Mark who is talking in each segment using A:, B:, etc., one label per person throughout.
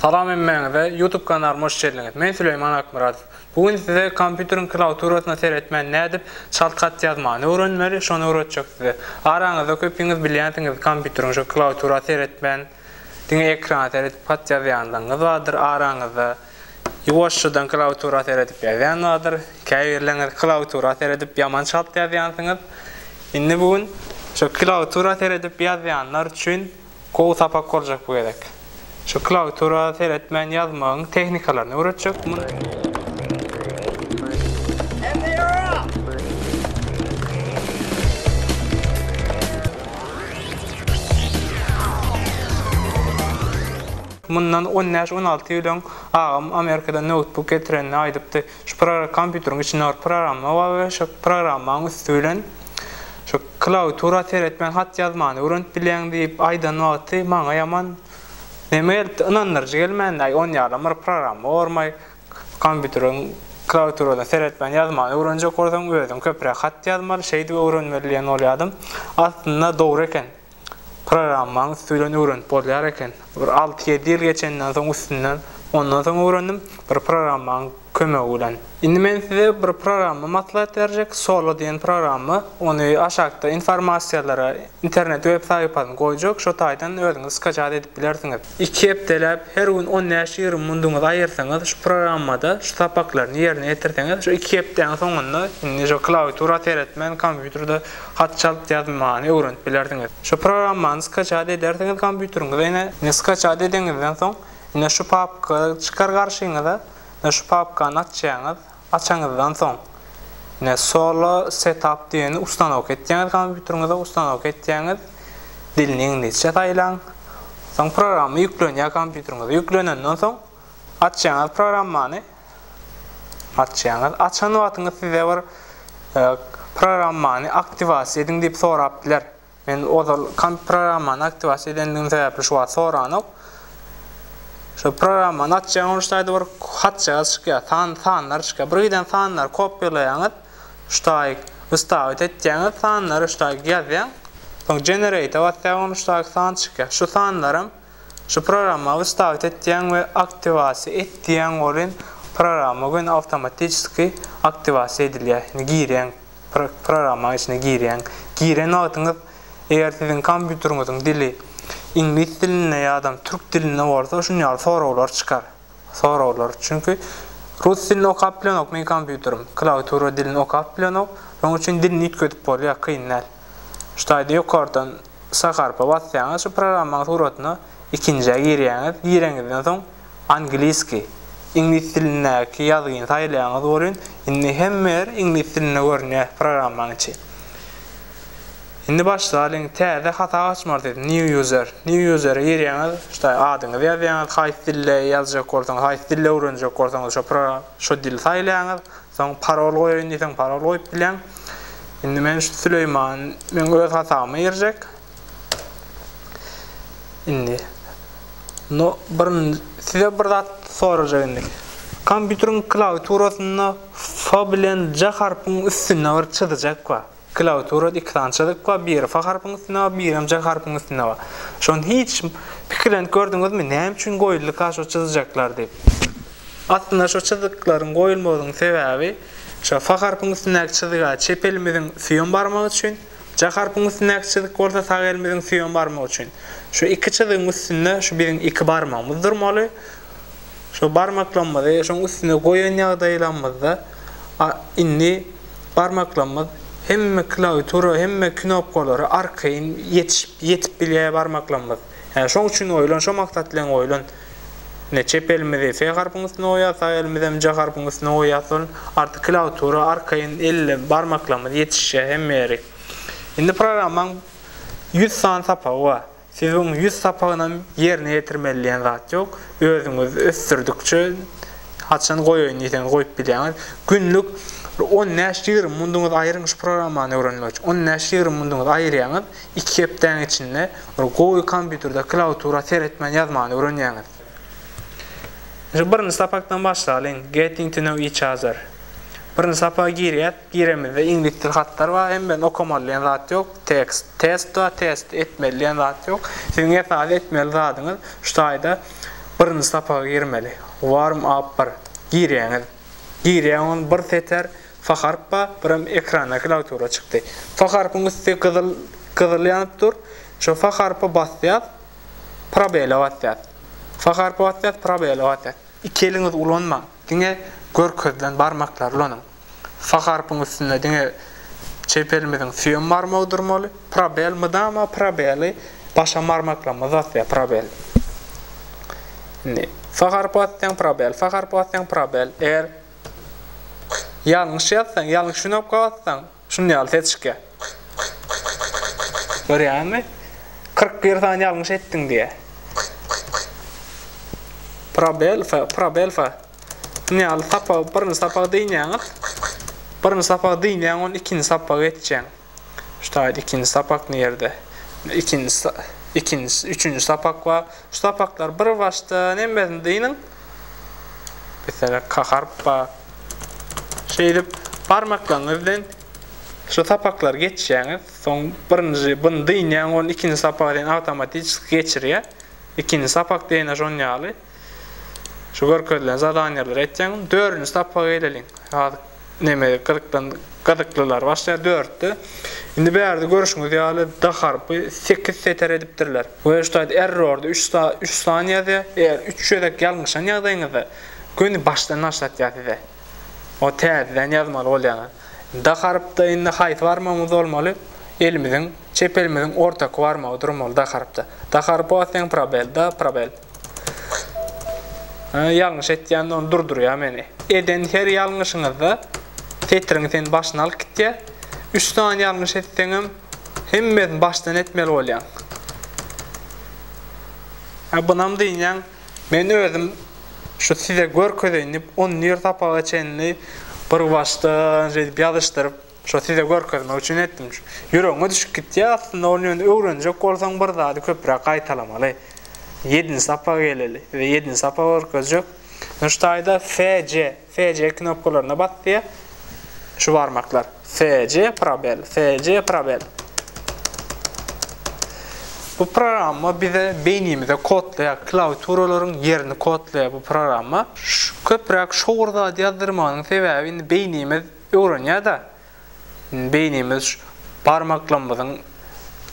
A: Salam hemmäňize, YouTube kanalyma hoş geldiňiz. Men Süleýman Akmyradow. Bu gün size kompýuteriň klawiaturasyna seretmän nädip çalt hat ýazmany öwrenmeli, şony öwretjek size. Araňyzda köpüňiz bilýänsiňiz kompýuteriň şo klawiatura seretmän diňe ekrana seredip hat ýazýanlygyňyz bardyr araňyzda. Ýuwaşjadan klawiatura seredip ýazýan bardyr. Käbirleriňiz klawiatura seredip ýaman çalt ýazýansyňyz. Indi bu gün şo klawiatura seredip ýazýanlar üçin gowy sapak boljak bu gezek. Şu klawiatura seretmän ýazmagyň tehnikalaryny öwretjek. Mundan on bäş, 16 ýyl öň agam Amerikadan noutbuk getirende aýdypdy, şu kompýuteriň içinde bir programma bar we şo programmaň üsti bilen şo klawiatura seretmän hat ýazmany öwrenip bilýäň diýip aýdan wagty maňa ýaman neme gelipdi, ynandyryjy gelmändi, aý onýalam bir programma bormaý, kompýuteriň klawiaturadan seretmän ýazmany öwrenjek bolsaň özüň köpräk hat ýazmaly, şeýdip öwrenmeli diýen bolýadym. Aslynda dogry eken. Programmaň üsti bilen öwrenip bolýar eken. Bir alty-ýedi ýyl geçenden soň üstünden ondan soň öwrendim. Bir programmaň kömegi bilen. Indi men size bir programma maslahat berjek, Solo diýen programma. Ony aşakda informasiýalara internet web sahypasyny goýjak, şo taýdan özüňiz skaçat edip bilersiňiz. Iki hepdeläp her gün on bäş-ýigrimi munduňyzy aýyrsaňyz şu programmada şu sapaklaryny ýerine ýetirseňiz şu iki hepdäň soňunda indi şo klawiatura seretmän kompýuterde hat çalt ýazmany öwrenip bilersiňiz. Şu programmany skaçat edersiňiz kompýuteriňize ine ine skaçat edeňizden soň ine şu papka çykar garşyňyza ine şu papkany açýaňyz açaňyzdan soň ine solo setup diýeni ustanowka etýäňiz kompýuteriňize ustanowka etýäňiz dilini iňlisçe saýlaň soň programma ýüklenýär kompýuteriňize ýüklenenden soň açýaňyz programmany Açýaňyz. Açan wagtyňyz size bir programmany aktiwasiýa ediň diýip sorap biler. Men ozal programmany aktiwasiýa edendigim sebäpli şu wagt soranok. Şu programmany açýaňyz, şu taýda bir hatjagaz çykýar, san, sanlar çykýar. Bir giden sanlary kopýalaýaňyz, şu taýy wstawit etýäňiz, sanlary şu taýy ýazýaň. Soň generate basýaň, şu taýy san çykýar. Şu sanlaram Şu programma wstawit etýäň we aktiwasiýa et diýýäň welin programma göni awtomatiçeski aktiwasiýa edilýär. Indi girýäň programmaň içine girýäň. Giren wagtyňyz eger siziň kompýuteriňiziň dili iňlis dilinde ýa-da türk dilinde bolsa şuny ýaly soraglar çykar. Soraglar. Çünki rus dilini okap bilenok meň kompýuterim. Klawiatura dilini okap bilenok. Şonuň üçin dilini üýtgedip bolýar, kyn däl. Şu taýda ýokardan S harpa basýaňyz şu programmaň suratyna ikinjä girýäňiz. Gireňizden soň angliskiý, iňlis dilindäki ýazgyny saýlaýaňyz welin indi hemme ýer iňlis dilinde görünýär programmaň içi. Indi başlalyň täze hasap açmaly siz new user. New user-e girýäňiz, şu taý adyňyzy ýazýaňyz, haýsy dilde ýazjak bolsaňyz, haýsy dilde öwrenjek bolsaňyz şo şo dili saýlaýaňyz. Soň parol goýaýyn diýseň parol goýup bilýäň. Indi men şu Süleýman meň öz hasabyma girjek. Indi no bir size bir zat sorajak indi. Kompýuteriň klawiaturasynda F bilen J harpyň üstünde bir çyzyjak bar. Klawiaturada iki sany çyzyk bar, biri F harpyň üstünde bar, birem J harpyň üstünde bar. Şony hiç pikirlenip gördüňizmi, näme üçin goýuldyka şo çyzyjaklar diýip. Aslynda şo çyzyklaryň goýulmagynyň sebäbi, şo F harpyň üstündäki çyzyga çep elimiziň süýem barmagy üçin, J harpyň üstündäki çyzyk bolsa sag elimiziň süýem barmagy üçin. Şu iki çyzygyň üstünde şu biziň iki barmagymyz durmaly. Şo barmaklarymyzy şoň üstüne goýan ýagdaýlarymyzda indi barmaklarymyz hemme klawiatura, hemme knopkalara arkaýyn ýetişip, ýetip bilýär barmaklarymyz. Ýa şoň üçin goýlan, şo maksat bilen goýlan. Ine çep elimizi F harpyň üstüne goýýas, sag elimizem J harpyň üstüne goýýas soň artyk klawiatura arkaýyn elle barmaklarymyz ýetişýär hemme ýeri. Indi programmaň 100 sany sapagy bar. Siz oň 100 sapagynam ýerine ýetirmeli diýen zat ýok. Özüňiz ösdürdikçe haçan goýaýyn diýseňiz goýup bilýäňiz. Günlük bir on bäş-ýigrimi munduňyzy aýyryň şu programmany öwrenmek üçin. On bäş-ýigrimi munduňyzy aýyrýaňyz, iki hepdäň içinde bir gowy kompýuterde klawiatura seretmän ýazmany öwrenýäňiz. Şu birinji sapakdan başlalyň, Getting to know each other. Birinji sapaga girýäs. Giremizde iňlis dil hatlar bar, hemmesini okamaly diýen zat ýok. Tekst, test bar, test etmeli diýen zat ýok. Siziň esasy etmeli zadyňyz şu taýda. Birinji sapaga girmeli. Warm up bir. Girýäňiz. Girýäň ony bir seter F harp bar, birem ekranda klawiatura çykdy. F harpyň üsti gyzyl gyzyl ýanyp dur. Şo F harpa basýas, probele basýas. F harpa basýas, probele basýas. Iki eliňizi ulanmaň, diňe görkezilen barmaklary ulanyň. F harpyň üstünde diňe çep elimiziň süýem barmagy durmaly. Probel mydama probeli başam barmaklarymyz basýar probel. Indi F harpy basýaň probel, F harpy basýaň probel. Eger Ýalňyş ýazsaň, ýalňyş knopka bassaň, şuny ýaly ses çykýar. Görýäňmi? 41 sany ýalňyş etdiň diýýär. Probel F, probel F. Şuny ýaly sapagy, birinji sapagy dynýaňyz. Birinji sapagy dynýaň, ony ikinji sapaga geçýäň. Şu taýda ikinji sapak nirde? Ikinji, ikinji, üçünji sapak bar. Şu sapaklar bir başdan hemmesini dynyň. Meselem, K harp bar. Şeýdip barmaklaryňyz bilen şu sapaklary geçýäňiz. Soň birinji buny dynýaň, ony ikinji sapaga sen awtomatiçeski geçirýär. Ikinji sapak diýene şon ýaly. Şu görkezilen zadaniýalary etýäň. Dördünji sapaga geleliň. Hazir neme gyzyklan gyzyklylar başlaýar dörtde. Indi bärde görşüňiz ýaly D harpy sekiz seter edipdirler. We şu taýda errorda üç üç sany ýazýar. Eger üç gezek ýalňyşan ýagdaýyňyzda göni başdan başlatýar size. O täzeden ýazmaly bolýaňyz. D harpda indi haýsy barmagymyz bolmaly? Elimiziň çep elimiziň ortaky barmagy durmaly D harpda. D harpy basýaň probel D probel. Ýalňyş etýände ony durdurýar meni. Eden her ýalňyşyňyzda setiriň seni başyna alyp gitýär. Üç sany ýalňyş etseňem hemmesini başdan etmeli bolýaň. Hä bunam dynýaň. Men özüm şu size görkezeýin diýip on bir sapaga çenli bir başdan şeýdip ýazyşdyryp Şo size görkezmek üçin etdim. Ýüregiňe düşüp gitýär aslynda ony ýöne öwrenjek bolsaň bir zady köpräk gaýtalamaly. Ýedinji sapaga geleli. Size ýedinji sapagy görkezjek. Indi şu taýda F C, F C knopkalaryna bas diýýär. Şu barmaklar. F C probel, F C probel. Bu programma bize beýnimize kodlaýar, klawiaturalaryň ýerini kodlaýar bu programma. Köpräk şowur zady ýazdyrmagynyň sebäbi indi beýnimiz Öwrenýär-de. Beýnimiz barmaklarymyzyň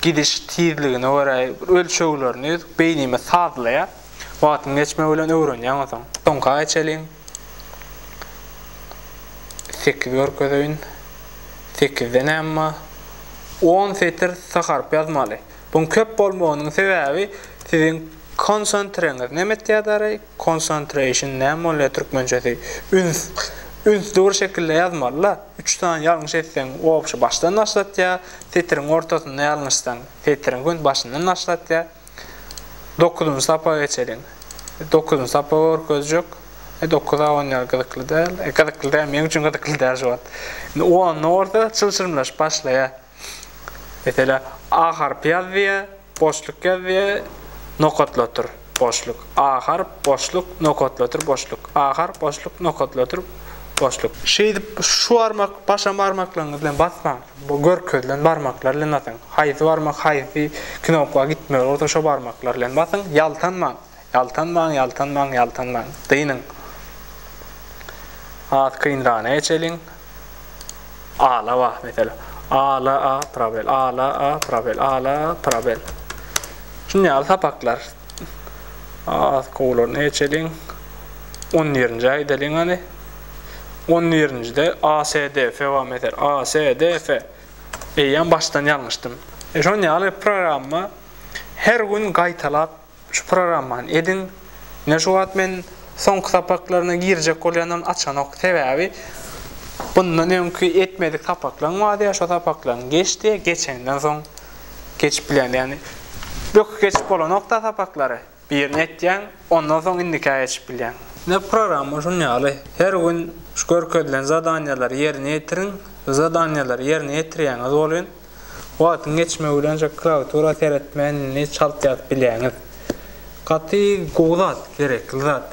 A: gidiş tizligine görä ölçeglerini beýnimiz sazlaýar. Wagtyň geçmegi bilen öwrenýäň onsoň. Soňka geçeliň. Sekiz görkezeýin. Sekizde näme bar? On setir S harp ýazmaly. Buň köp bolmagynyň sebäbi siziň konsantreňiz näme etýär-däreý? Concentration näme bolýar türkmençesi? Üns. Ünsli bir şekilde ýazmaly-da. Üç sany ýalňyş etseň, obşy başdan başlatýar. Setiriň ortasynda ýalňyşsaň, setiriň göni başyndan başlatýar. Dokuzynjy sapaga geçeliň. Dokuzynjy sapagy görkezjek. E, dokuza on ýaly gyzykly däl. E, gyzykly däl, meň üçin gyzykly däl şu wagt. Indi onda bolsa çylşyrymlaşyp başlaýar. Meselä, A harpy ýaz diýýär, boşluk ýaz diýýär, nokatlatyr, boşluk. A harp, boşluk, nokatlatyr, boşluk. A harp, boşluk, nokatlatyr, boşluk. Şeýdip, şu barmak, başam barmaklaryňyz bilen basmaň. Bu görkezilen barmaklar bilen basyň. Haýsy barmak haýsy knopka gitmeli bolsa şo barmaklar bilen basyň. Ýaltanmaň. Ýaltanmaň, ýaltanmaň, ýaltanmaň. Dynyň. Az kynragyna geçeliň. A-la bar, meselem. A-la A probel, A-la A probel, A-la A probel. Şunuň ýaly sapaklar. Az gowularyna geçeliň. On birinjä gideliň hany. On birinjide A, S, D, F bar, meselem. A, S, D, F. Eýýäm başdan ýalňyşdym. E, şonuň ýaly programma her gün gaýtalap Şu programmany ediň. Ine şu wagt men soňky sapaklaryna girjek bolýanam açanok. Sebäbi bundan öňki etmedik sapaklaryň bar diýýär, şo sapaklaryň geç diýýär, geçenden soň geçip bilýän. Ýagny böküp geçip bolanok-da sapaklary. Birini etýäň, ondan soň indikä geçip bilýäň. Ine programma şun ýaly. Her gün şu görkezilen zadaniýalary ýerine ýetiriň. Zadaniýalary ýerine ýetirýäňiz bolýn. Wagtyň geçmegi bilen şo klawiatura seretmän indi çalt ýazyp bilýäňiz. Gaty gowy zat, gerekli zat.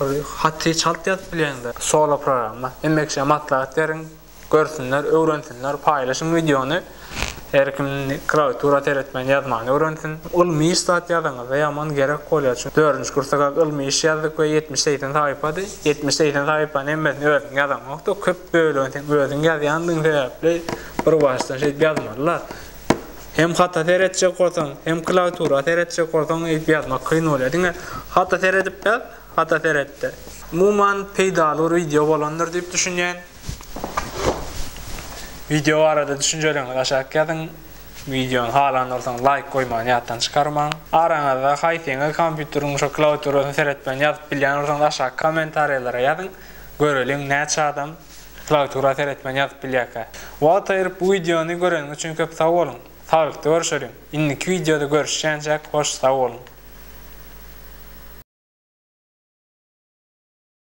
A: Bir haty çalt ýazyp bilýäňiz. Solo programma. Hemme kişä maslahat beriň, görsünler, öwrensinler, paýlaşyň wideony. Her kim klawiatura seretmän ýazmany öwrensin. Ylmy iş zat ýazaňyzda ýaman gerek bolýar. Çünki dördünji kursda kak ylmy iş ýazdyk we 70-80 sahypady. 70-80 sahypany hemmesini özüň ýazaňokda, köp bölegini sen özüň ýazýandygyň sebäpli bir başdan şeýdip ýazmalylar. Hem hata seretjek bolsaň, hem klawiatura seretjek bolsaň eýdip ýazmak kyn bolýar. Diňe hata seredip ýaz, hata seretde. Umuman peýdaly bir wideo bolandyr diýip düşünýän. Wideo barada düşünjeleriňizi aşak ýazyň. Wideony halan bolsaňyz laýk goýmagy ýatdan çykarmaň. Araňyzda haýsyňyz kompýuteriň şo klawiaturasyna seretmän ýazyp bilýän bolsaňyz aşak kommentariýalara ýazyň. Göreliň näçe adam Klawiatura seretmän ýazyp bilýärkä. Wagt aýyryp bu wideony göreniňiz üçin köp sag boluň. Saglykda görüşeliň. Indiki wideoda görüşýänçäk hoş sag boluň.